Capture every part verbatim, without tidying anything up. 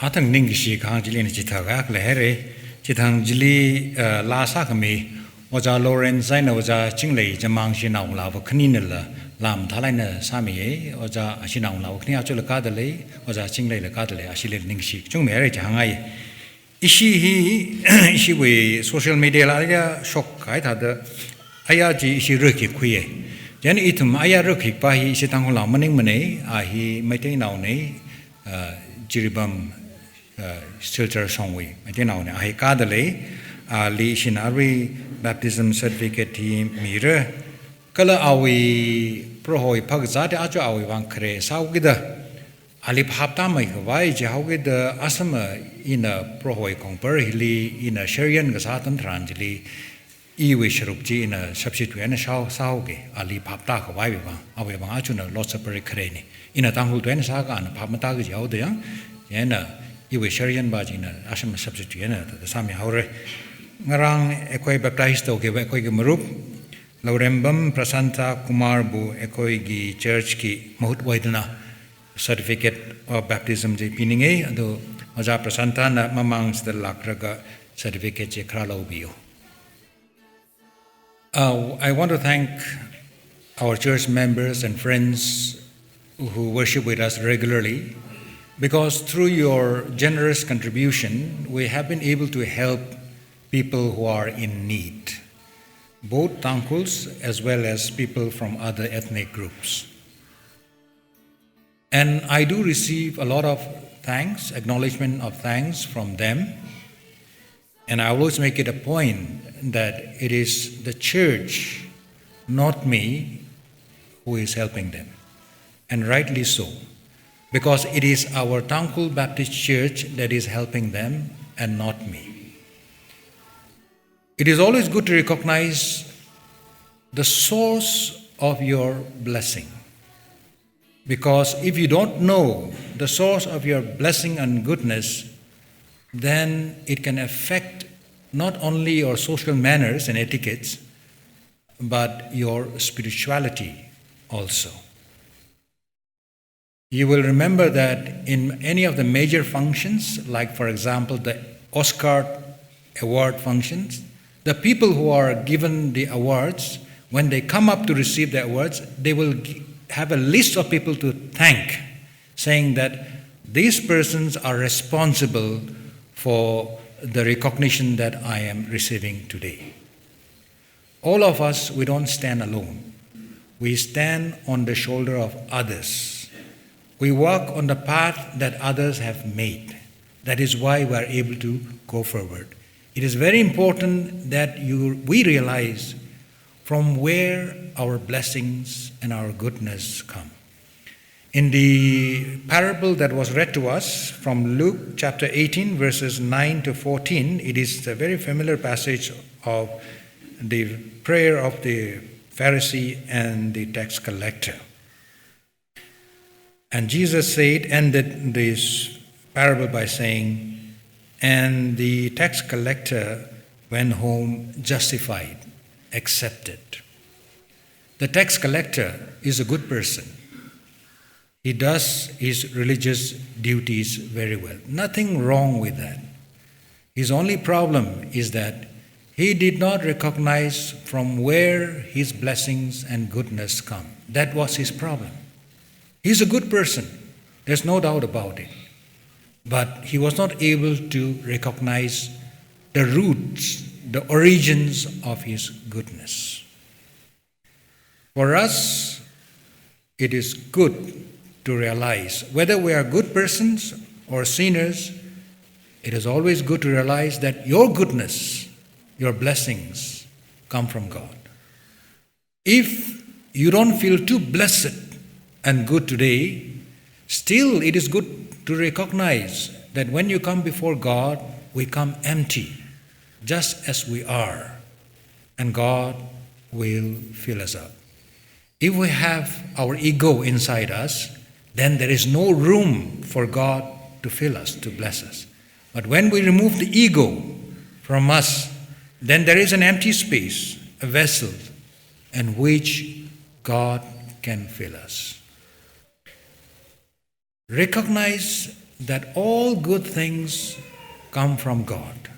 Athang ningkashi kahāng chili ina chithākha kala haira. Chithang chili, eh, laa sākhami, Ojā Lawrence eina Ojā Chinglei Jamang shanao ngalāva khaninala laa mathālāk eina sāmiya. Ojā, ashanao ngalāva khani achula kadalei, Ojā Chingleila kadalei, ashili ningkashi kachungmi haira chihāngngai. Ishi hi, ishiwui social media la aya shokkahai thāda, aya chi ishi rākhuikhuiya. Chieina ithum aya rākhuipa hi ishi Tangkhulnao maningmana, a hi Meiteinaona, ah, Jiribam, ah, Silchar shongwui Meiteinaona, a hi kadalei, ali ishina arui baptism certificate hi mira. Kala awui Prohowui phākazāt aja awui vang khare sāhaokida, ali phaptāmeikhavai jihaokida, asama ina Prohowui kongpar hili ina sharyan kasā atam tharan chili, iwui sharuk chi ina substitute eina shao, sāhaoki, ali phaptākhavaiwui vang, awui vang achuna Lord's Supper kharena. Ina Tangkhul tuina sākha ana phap matāki jihaoda yang, chieina iwui sharyanva chi ina asama substitute eina thāda sāmihaora. Ngarāng ꯑꯩꯈꯣꯏ baptize ꯇꯧꯈꯤꯕ ꯑꯩꯈꯣꯏꯒꯤ ꯃꯔꯨꯞ ꯂꯧꯔꯦꯝꯕꯝ ꯄ꯭ꯔꯁꯥꯟꯇ ꯀꯨꯃꯥꯔꯕꯨ ꯑꯩꯈꯣꯏꯒꯤ church ꯀꯤ ꯃꯍꯨꯠ ꯑꯣꯏꯗꯨꯅ certificate of baptism ꯁꯦ ꯄꯤꯅꯤꯡꯉꯤ꯫ ꯑꯗꯨ ꯑꯣꯖꯥ ꯄ꯭ꯔꯁꯥꯟꯇꯅ ꯃꯃꯥꯡꯁꯤꯗ ꯂꯥꯛꯂꯒ certificate ꯁꯦ ꯈꯔ ꯂꯧꯕꯤꯌꯨ꯫ Uh, I want to thank our church members and friends who worship with us regularly, because through your generous contribution, we have been able to help people who are in need, both Tangkhuls as well as people from other ethnic groups. And I do receive a lot of thanks, acknowledgement of thanks from them. And I always make it a point that it is the church, not me, who is helping them. And rightly so, because it is our Tangkhul Baptist Church that is helping them and not me. It is always good to recognize the source of your blessing. Because if you don't know the source of your blessing and goodness, then it can affect not only your social manners and etiquettes, but your spirituality also. You will remember that in any of the major functions, like, for example, the Oscar award functions, the people who are given the awards, when they come up to receive the awards, they will gi-, have a list of people to thank, saying that these persons are responsible for the recognition that I am receiving today. All of us, we don't stand alone. We stand on the shoulder of others. We walk on the path that others have made. That is why we are able to go forward. It is very important that you, we realize from where our blessings and our goodness come. In the parable that was read to us from Luke chapter eighteen, verses nine to fourteen, it is a very familiar passage of the prayer of the Pharisee and the tax collector. And Jesus said, ended this parable by saying, "And the tax collector went home justified, accepted." The tax collector is a good person. He does his religious duties very well. Nothing wrong with that. His only problem is that he did not recognize from where his blessings and goodness come. That was his problem. He's a good person. There's no doubt about it. But he was not able to recognize the roots, the origins of his goodness. For us, it is good to realize, whether we are good persons or sinners, it is always good to realize that your goodness, your blessings come from God. If you don't feel too blessed and good today, still it is good to recognize that when you come before God, we come empty, just as we are, and God will fill us up. If we have our ego inside us, then there is no room for God to fill us, to bless us. But when we remove the ego from us, then there is an empty space, a vessel, in which God can fill us. Recognize that all good things come from God.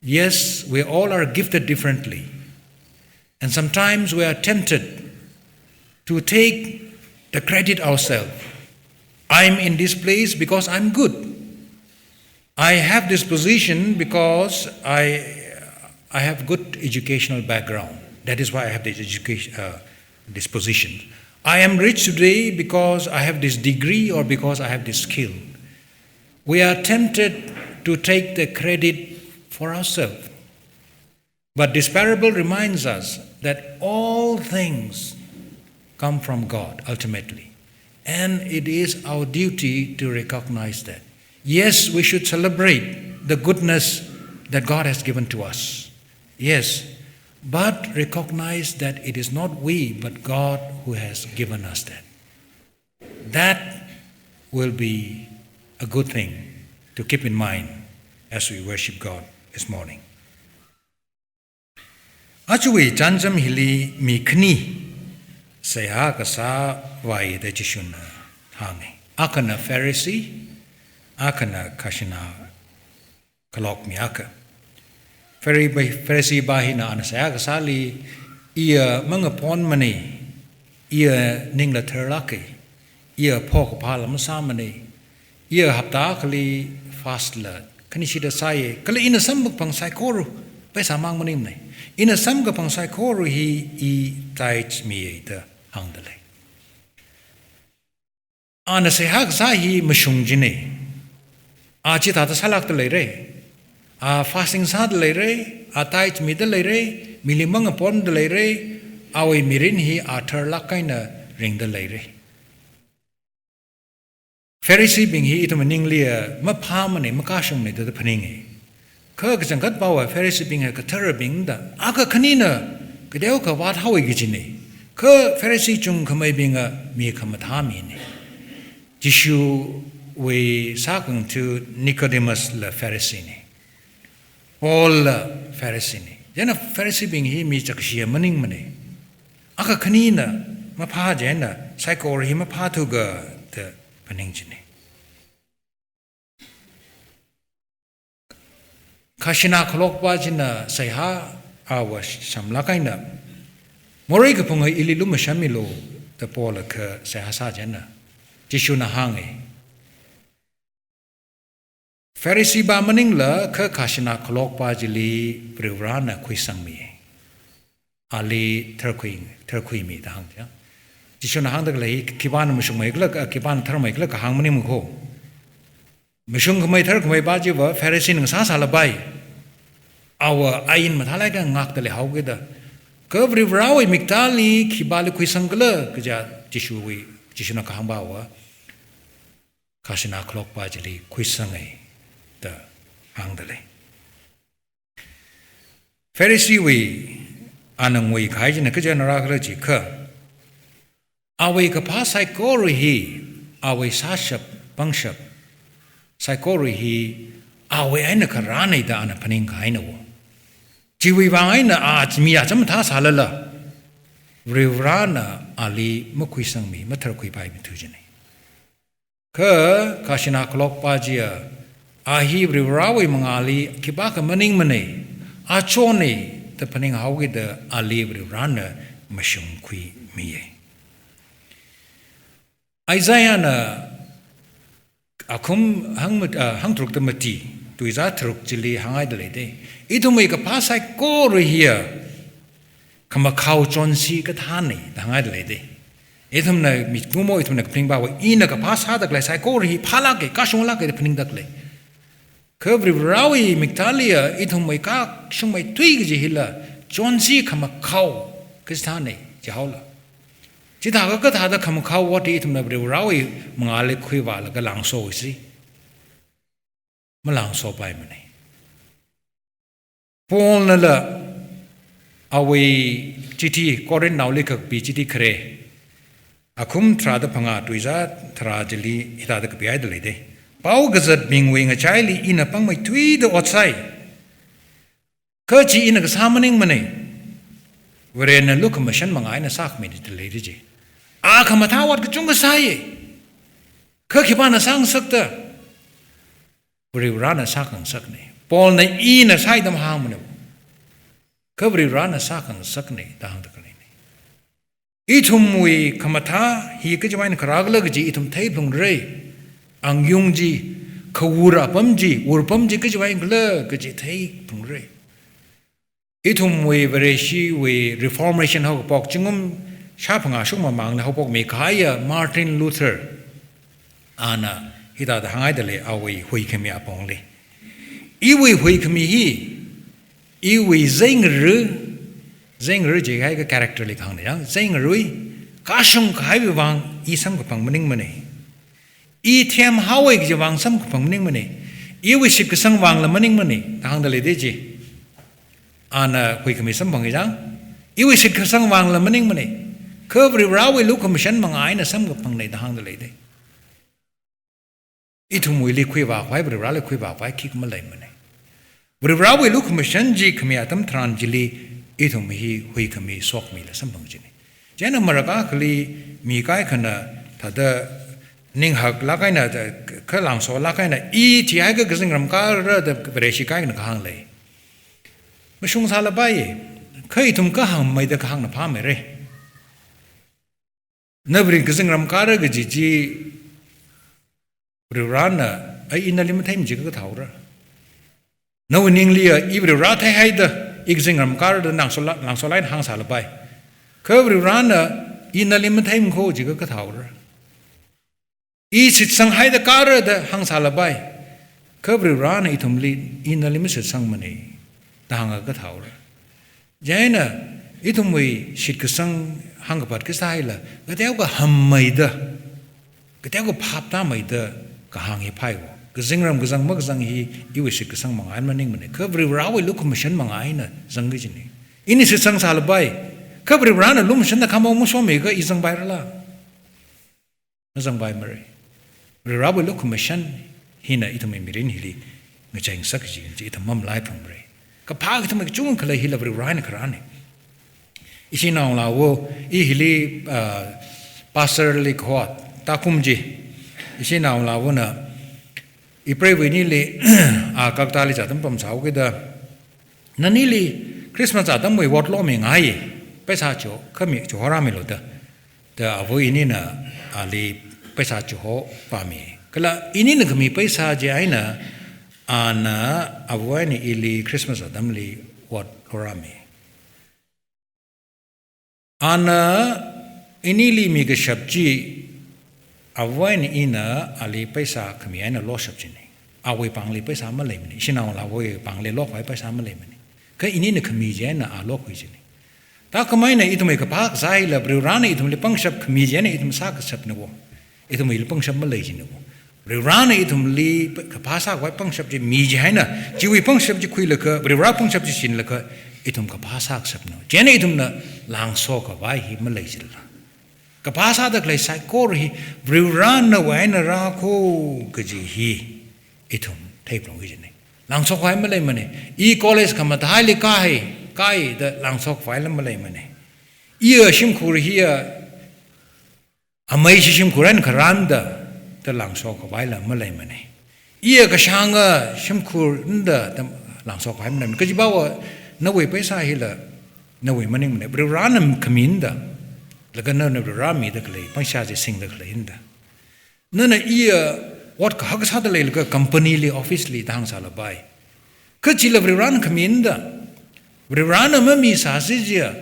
Yes, we all are gifted differently. And sometimes we are tempted to take the credit ourselves. I'm in this place because I'm good. I have this position because I, I have good educational background. That is why I have this education, uh, this position. I am rich today because I have this degree or because I have this skill. We are tempted to take the credit for ourselves. But this parable reminds us that all things come from God ultimately. And it is our duty to recognize that. Yes, we should celebrate the goodness that God has given to us. Yes, but recognize that it is not we, but God who has given us that. That will be a good thing to keep in mind as we worship God this morning. Ajawui chānjam hili mi khani seihā kasā vāi da Jishuna hānga. Akhana Pharisee, akhana khajana khalok mi akha. Phari-, Pharisee pā hina ana seihā kasāli, iya mangaponmana, iya ningla tharlāka, iya phokaphāla masāmana, iya hapta akhali fast la khanishida sāya, kala ina samkaphang saikora, paisa mang maningmana. Ina samkaphang saikora hi i tithe miya da hāngda lei. Ana seihā kasā hi mashung jina. A chithāda sālākda leira. A fasting sāda leira, a tithe mida leira, mili mangaponda leira, awui mirin hi a tharlāk eina ringda leira. Pharisee bing hi ithum ningli a maphāmana, makashungmana da phaninga. Kha kachangkhat pāva Pharisee bing hi katharabing da, akha khanina kateokha vāthaowa kajina. Kha Pharisee chungkhameibing a mi khamathā mina. Jishuwui sākhangatha Nicodemus la Pharisee na. Paul la Pharisee na. Chieina Pharisee bing hi mi chākshi maningmana. Akha khanina maphā chieina saikora hi maphāthuka da phaning jina. Khajana khalokpa china seihā awui samlāk eina, morei kaphunga ili lumashanmilu da Paul la kha seihā sā chieina, Jishuna hānga. Pharisee pā maningla kha khajana khalokpa chili Varivarana khuisangmi. Ali tharkhui, tharkhuimi da hāng ja. Jishuna hāngda khalei hi khipāna mashungmei khala, khipāna tharmei khala kahāng maningmana ko. Mashungkhamei tharkhamei pā chiva Pharisee na sāsālapai. Awui ain mathālāk eina ngākda leihaoki da. Kha Varivarawui miktāli khipāli khuisang khala kaja Jishuwui, Jishuna kahāng pāva. Khajana khalokpa chili khuisanga da hāngda lei. Pharisee wui ana nguikahai china kaja nara khala jiakha, awui kaphā saikora hi, awui sāshap pangshap saikora hi awui eina kharāna da ana phaningkahaina wo. Chiwui vang eina a mi acham mathāsālala, Varivarana ali makhuisangmi, matharkhuipaimithu jina. Kha khajana khalokpa chiya, a hi Varivarawui mangāli khipākha maningmana, achonna da phaninghaoki da ali Varivarana mashungkhuimiya. Isaiahna akhum hangmat-, ah, hangtharukta mati, tuizā tharuk chili hānghaida lei da. Ithumwui kaphā saikora hiya khamakhao chonsi kathāna da hānghaida lei da. Ithumna mikumo ithumna kaphaning pāva ina kaphā sāda khalei saikora hi phālāka, kashunglāka da phaningda khalei. Kha Varivarawui miktāliya ithumwui kashungmeithui kaji hila chonsi khamakhao kathāna jihaola. Chithākha kathāda khamakhao vāti ithumna Varivarawui mangāli khuivālaga langsosi. Malangsopaimana. Paulnala awui chithi, Corinthnaoli kakapi chithi khare, akhum tharāda phangā tuizā tharā chili hithāda kapihaida lei da. Pao kazatbingwui ngachaili ina pangmeithuida ot sāi. Kha chi ina kasā maningmana. Varena lukhamashan mangā eina sākhami da leida chi. A khamathā ot kachungkha sāya. Kha khipāna sāngasakta, Varivarana sākhangasakna. Paulna ina sāi da mahāngmana. Kha Varivarana sākhangasakna da hāngda khaleina. Ithumwui khamathā hi kachiwui eina kharā khala kaji ithum theiphalungra. Angyung chi, khawur apam chi, wurpam chi kachiwui eina khala kaji theiphalungra. Ithumwui Vareshiwui Reformation haokaphok zingkum shāphangā shokmamāngli haophokmi kahaiya Martin Luther, ana hithāda hānghaida lei awui huikhami apongli. Iwui huikhami hi, iwui zeingarā, zeingarā jihai ka character li kahāngna ya, zeingarā, kashung kahaiwui vang i samkaphang maningmana. I themhaowa kajiwui vang samkaphang maningmana. Iwui shitkasang vangla maningmana da hāngda leida chi. Ana huikhami samphanga chang, iwui shitkasang vangla maningmana. Kha Varivarawui lukhamashan manga eina samkaphangna da hāngda leida. Ithumwuili khuivā khavai, Varivarali khuivā khavai khikha maleimana. Varivarawui lukhamashan chi khami atam tharan chili ithum hi huikhami shokmila samphang kajina. Chieina marākha akhali mi kaikhana thāda ninghaklāk eina, kha lāngsolāk eina, i thihaiakha kazingram kāra da Vareshi kaikhana kahāng lei. Mashung sālapai, kha ithum kahāngmeida kahāngna phāmeira. Na Vare kazingram kāra kaji chi Varivarana, ai, i nali matheimi jiakha kathāora. Nawui ningli ya, i Varivara theihaida, i kazingram kāra da lāngsola-, lāngsolāk eina hāngsālapai. Kha Varivarana, i nali matheimiko jiakha kathāora. I shitsanghaida kāra da hāngsālapai. Kha Varivarana ithumli, i nali mashitsangmana da hānga kathāora. Chieina, ithumwui shitkasang hāngkapat kasā hila, kateokha hammeida, kateokha phaptāmeida kahāng hi phāya. Kazingram kazang makazang hi iwui shitkasang manga eina maningmana. Kha Varivarawui lukhamashan manga eina zang kajina. Ini shitsangsālapai. Kha Varivarana lumashanna khamong mashomiakha i zangpairala? Mazangpaimara. Varivarawui lukhamashan hina ithumwui mirin hili ngacheingasak kaji chi ithum mamalaiphalungmara. Kaphā kathum kachungkha lei, hila Varivara eina kharāna. Ishi naongalāva, i hili, ah, pastor li kahot, takum chi. Ishi naongalāvana, Aprilwui nili, a, Calcuttali zat atam pamsāhaokida, nanili Christmas atamwui ot lomingai, paisa chiho, khami chiho rāmilu da. Da ava inina ali paisa chiho pāmi. Kala inina khami paisa chi eina, ana ava eina ili Christmas atamli ot lorāmi. Ana inili mikashap chi, ava eina ina ali paisa khami eina loshap china. Awui pāngli paisa maleimana. Ishi naongalāwui pāngli lokhavai paisa maleimana. Kha inina khami chi eina a lokhui china. Thākhamei eina ithumwui kaphā kasā hila Varivarana ithumli pangshap khami chi eina ithum sākashapna wo. Ithumwuili pangshap malei china wo. Varivarana ithumli kaphā sākhavai pangshap chi mi chieina, chiwui pangshap chi khuilaga, Varivara pangshap chi singlaga, ithum kaphā sākashapna. Chieina ithumna lāngsokhavai hi malei chila. Kaphā sāda khalei saikora hi Varivarana nawui eina rākho kaji hi ithum theiphalung kajina. Lāngsokhavai maleimana. I college khamathāli kāhai, kāi da lāngsokhavai la maleimana. Iya shimkhur hiya amei shimkhur eina kharāna da, da lāngsokhavaila maleimana. Iya kashānga shimkhurna da, da lāngsokhavaila maleimana. Kajiva nawui paisa hila nawui maningmana. Varivarana khamina da, laga nana Varivara mida khalei pangshap chi singda khaleina da. Nana iya ot kahak sāda leilaga company li, office li da hāngsālapai. Kha chila Varivarana khamina da. Varivarana mamisāsi chiakha,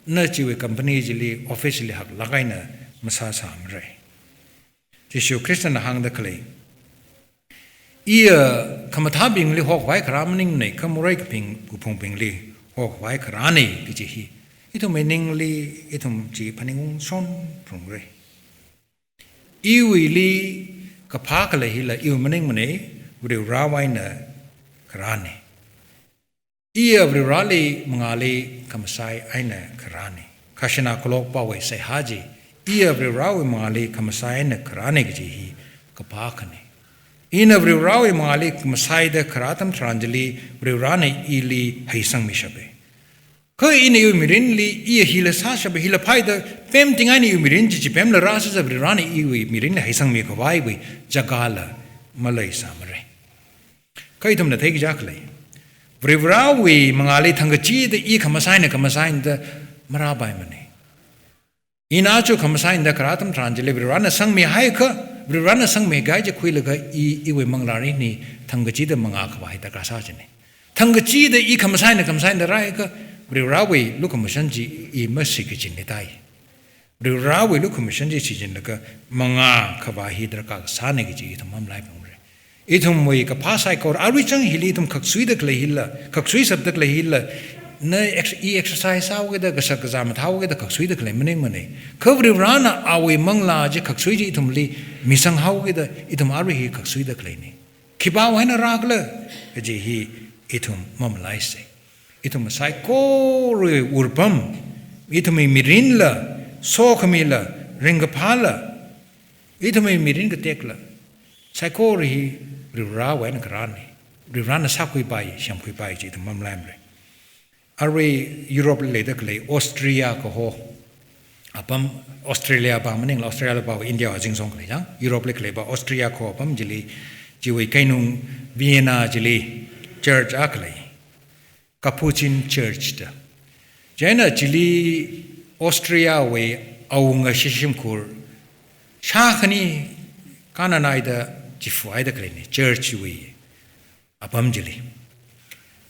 na chiwui company chili, office li haklāk eina masāsāmara. Jishu Khristana hāngda khalei, iya khamathābingli hokhavai kharā maningmana, kha morei kaping kaphungbingli hokhavai kharāna kaji hi ithumwui ningli ithum chi phaningungshon phalungra. Iwuili kaphā khalei hila iwui maningmana, Varivarawui eina kharāna. Iya Varivarawui mangāli khamasai eina kharāna. Kashina khalok pawui seihā chi, iya Varivarawui mangāli khamasai eina kharāna kaji hi kaphā akhana. Ina Varivarawui mangāli khamasaida kharā atam tharan chili Varivarana ili heisangmishapa. Kha ina iwui mirinli, iya hila sāshapa, hila phāhaida pemting eina iwui mirin chi, chipemla rāsāsa Varivarana iwui mirinli heisangmikhavaiwui jagala maleisāmara. Kha ithumna theikaja khalei, Varivarāwui mangāli thangkachida i khamasai eina khamasai eina da marāpaimana. Ina chu khamasai eina da kharā atam tharan chili Varivarāna sangmihaiakha, Varivarāna sangmihai chi khuilaga i, iwui manglāli ni thangkachida mangā khavā hi darkar sā kajina. Thangkachida i khamasai eina khamasai eina da rāhaiakha, Varivarāwui lukhamashan chi i mashikachinna tai. Varivarāwui lukhamashan chi shichinlaga mangā khavā hi darkar sāna kaji ithum mamalaiphungmara. Ithumwui kaphā saikora, arui chang hili ithum khaksuida khalei hila, khaksuishapda khalei hila, na ex-, i exercise sāhaokida, kashak kazā mathāhaokida khaksuida khalei maningmana. Kha Varivarāna awui manglā chi khaksui chi ithumli misanghaokida, ithum arui hi khaksuida khaleina. Khipāwui eina rākhala kaji hi ithum mamalaisa. Ithum saikora wurpam, ithumwui mirinla, sokhamila, ringkaphāla, ithumwui mirin katekla, saikora hi Varivarāwui eina kharāna. Varivarāna sākhuipai, semkhuipai chi ithum mamalaimara. Arui Europe li leida khalei Austria kaho apam, Australia pa maningla, Australia pa India azingsong khalei chang, Europe li khalei pa Austria kaho apam chili, chiwui keinung Vienna chili church akha lei, Capuchin Church da. Chieina chili Austriawui awunga shimkhur shākhani kananaida chifuhaida khaleina, church wui apam chili.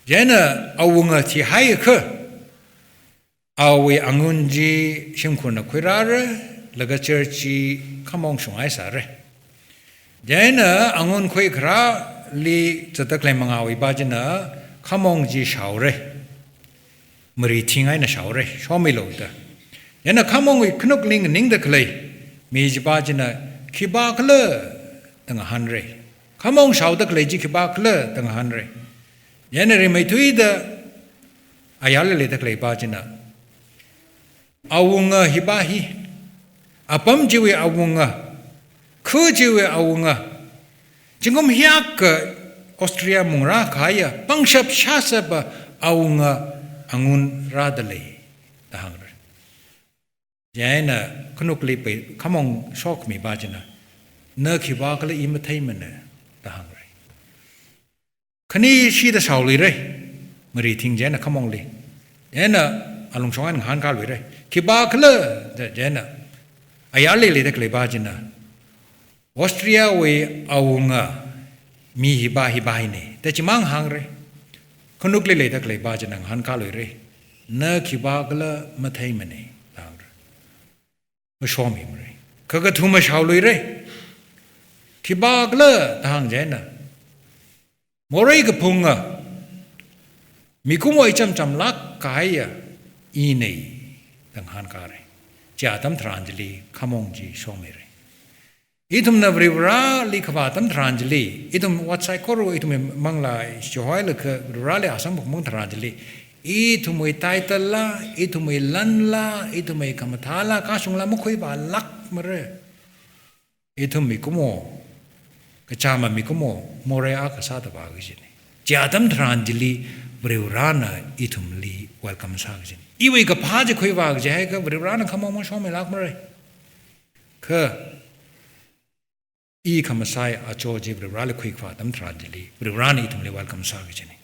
Chieina awunga thihaiakha, awui angun chi shimkhurna khuirāra, laga church chi khamong shunghai sāra. Chieina angun khuikharāli zatda khalei mangāwui pa china khamong chi shaora. Marithing eina shaora, shomilu da. Chieina khamongwui khanukli nganingda khalei mi chipa china khipākhala da ngahānra. Khamong shaoda khalei chi khipākhala da ngahānra. Chieina rimeithuida ayarli leida khaleipa china, awunga hipa hi, apam chiwui awunga, khu chiwui awunga, zingkum hiyākha Austria mung rākahaiya pangshap shāshapa awunga angun rāda lei da hāngra. Chieina khanukli pai khamong shokhamipa china, na khipākhala i matheimana da hāngra. Khani shida shaoluira, marithing chieina khamongli. Chieina alungshong eina ngahānkāluira. Khipākhala da chieina ayarli leida khaleipa china, Austriawui awunga mi hipa hipa hina da chimang hāngra. Khanukli leida khaleipa china ngahānkāluira. Na khipākhala matheimana da hāngra. Mashomimara. Kakathuma shaoluira. Khipākhala da hāng chieina, morei kaphunga, mikumo ichamchamlāk kahaiya ina da ngahānkāra. Chi atam tharan chili khamong chi shomira. Ithumna Varivarāli khavā atam tharan chili, ithum ot saikora, ithumwui manglā chihoilakha Varivarāli asang phungmang tharan chili, ithumwui title la, ithumwui lan la, ithumwui khamathā la, kashung la makhuiphalākmara. Ithum mikumo, kachāma mikumo, morei akha sāda vā kajina. Chi atam tharan chili Varivarāna ithumli welcome sā kajina. Iwui kaphā chi khuivā kajihaiakha Varivarāna khamong mashomilākmara. Kha i khamasai acho chi Varivarāli khuikhavā atam tharan chili Varivarāna ithumli welcome sā kajina.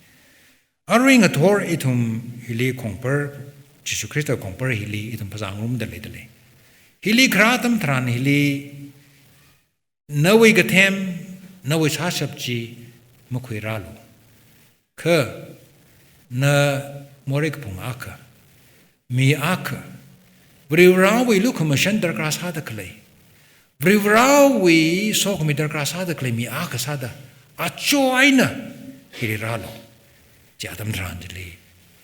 Arui ngathor ithum hili khongpar, Jishu Khrista khongpar hili ithum phazā ngarumda leida lei. Hili kharā atam tharan hili nawui kathem, nawui sāshap chi makhuirālu. Kha na morei kaphung akha, mi akha, Varivarāwui lukhamashan darkar sāda khalei, Varivarāwui sokhami darkar sāda khalei mi akha sāda, acho eina hili rālu. Chi atam tharan chili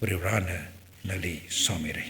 Varivarāna nali somira.